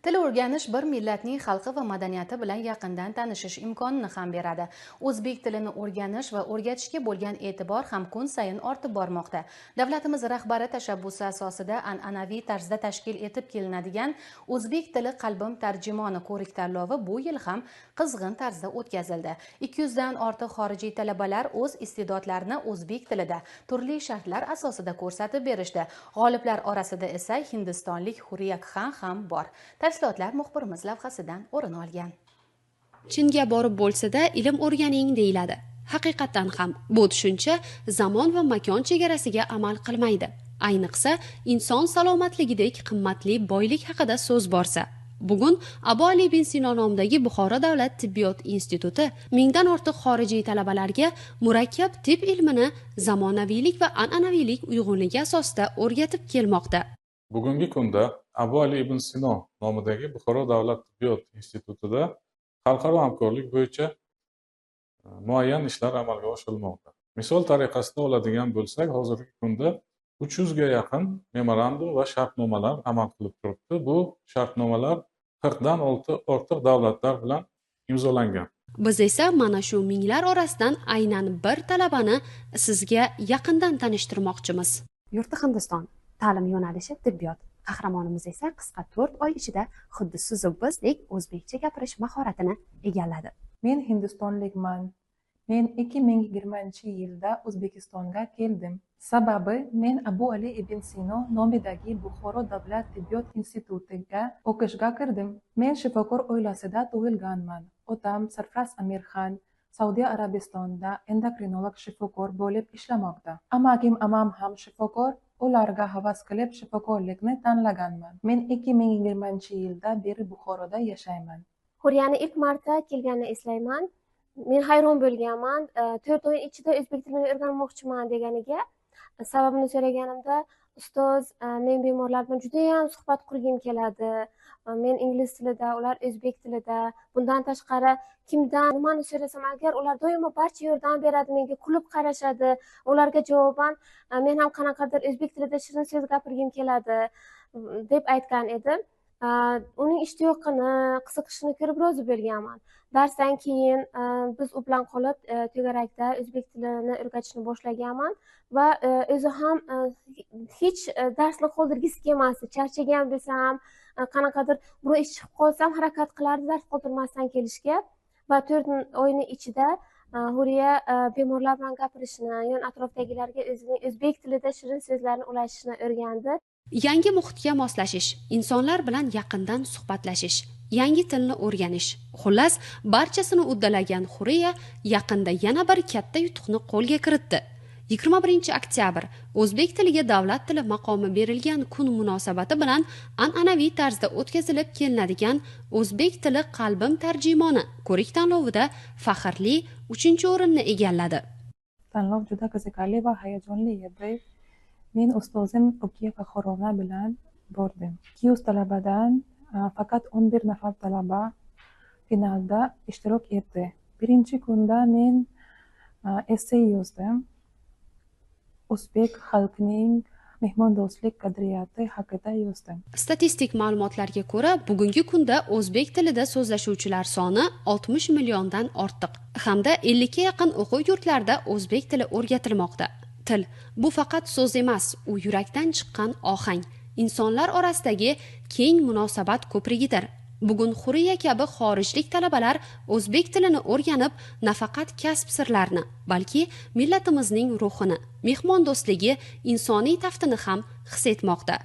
Til o'rganish bir millatning xalqi va madaniyati bilan yaqindan tanishish imkonini ham beradi. O'zbek tilini o'rganish va o'rgatishga bo'lgan e'tibor ham kun sayin ortib bormoqda. Davlatimiz rahbari tashabbusi asosida an'anaviy tarzda tashkil etib kelinadigan O'zbek tili qalbim tarjimoni ko'rik tanlovi bu yil ham qizg'in tarzda o'tkazildi. 200 dan ortiq xorijiy talabalar o'z iste'dodlarini o'zbek tilida turli shartlar asosida ko'rsatib berishdi. G'oliblar orasida esa hindistonlik Huriya Xan ham bor. Tafsilotlar muxbirimiz lavhasidan o'rin olgan. Chinga borib bo'lsa-da ilm o'rganing deyiladi. Haqiqatan ham bu tushuncha zamon va makon chegarasiga amal qilmaydi. Ayniqsa inson salomatligidek qimmatli boylik haqida so'z borsa. Bugun Abu Ali ibn Sino nomidagi Buxoro davlat tibbiyot instituti 1000dan ortiq xorijiy talabalarga murakkab tib ilmini zamonaviylik va an'anaviylik uyg'unligi asosida o'rgatib kelmoqda. Bugungi kunda Abu Ali ibn Sino nomidagi Buxoro davlat tibbiyot institutida xalqaro hamkorlik bo'yicha muayyan ishlar amalga oshirilmoqda. Misol tariqasida oladigan bo'lsak, hozirgi kunda 300 ga yaqin memorandum va shartnomalar amal qilib turibdi. Bu shartnomalar 40 dan ortiq davlatlar bilan imzolangan. Biz esa mana shu minglar orasidan aynan bir talabani sizga yaqindan tanishtirmoqchimiz. Yurti Hindiston, ta'lim yo'nalishi tibbiyot. Qahramonimiz esa qisqa 4 oy ichida xuddi sizu bizdek o'zbekcha gapirish mahoratini egalladi. Men hindistonlikman. Men 2020-yilda O'zbekistonga keldim. Sababi men Abu Ali ibn Sino nomidagi Buxoro davlat tibbiyot institutiga o'qishga kirdim. Men shifokor oilasida tug'ilganman. Otam Sarfraz Amirxon Saudiya Arabistonida endokrinolog shifokor bo'lib ishlamoqda. Amakim amam ham shifokor, ularga havas qilib shifokorlikni tanlaganman. Men 2020-yilda beri Buxoroda yashayman. Huriyani ilk marta kelganini eslayman. Men hayron bo'lganman. 4 oy ichida o'zbek tilini o'rganmoqchiman deganiga. Sababini so'raganimda, ustoz, men bemorlar bilan juda ham suhbat qurgim keladi. Men ingliz tilida, ular o'zbek tilida. Bundan tashqari kimdan nimani so'rasam agar ular doimo barcha yordam beradi, menga kulib qarashadi. Ularga javoban men ham qanaqadir o'zbek tilida shirin so'z gapirgim keladi deb aytgan edim. Uning ishtiyoqini, qiziqishini ko'rib rozi bo'lganman. Darsdan keyin biz u bilan qolib to'garakda o'zbek tilini o'rgatishni boshlaganman va o'zi ham hech darsni qoldirgisi kelmasdi. Charchagan bo'lsam, qanaqadir biror ish chiqib qolsam harakat qilardi dars qoldirmasdan kelishga va 4 oyning ichida Huriya bemorlar bilan gapirishni, yon atrofdagilarga o'zining o'zbek tilida shirin so'zlarni ulashishni o'rgandi. Yangi muhitga moslashish, insonlar bilan yaqindan suhbatlashish, yangi tilni o'rganish, xullas barchasini uddalagan Huriya yaqinda yana bir katta yutuqni qo'lga kiritdi. 21-oktyabr o'zbek tiliga davlat tili maqomi berilgan kun munosabati bilan an'anaviy tarzda o'tkazilib kelinadigan O'zbek tili qalbim tarjimoni ko'rik tanlovida faxrli 3-o'rinni egalladi. Tanlov juda qiziqarli va hayajonli edi. Men ustozim Rukiya Qahorovna bilan bordim. 200 talabadan faqat 11 nafar talaba finalda ishtirok etdi. Birinchi kunda men esse yozdim. O'zbek xalqining mehmondo'stlik qadriyati haqida yozdim. Statistik ma'lumotlarga ko'ra, bugungi kunda o'zbek tilida so'zlashuvchilar soni 60 milliondan ortiq hamda 50 ga yaqin o'quv yurtlarida o'zbek tili o'rgatilmoqda. Til bu faqat so'z emas, u yurakdan chiqqan ohang, insonlar orasidagi keng munosabat ko'prigidir. Bugun Huriya kabi xorijlik talabalar o'zbek tilini o'rganib, nafaqat kasb sirlarini, balki millatimizning ruhini, mehmondo'stligi, insoniy taftini ham his etmoqda.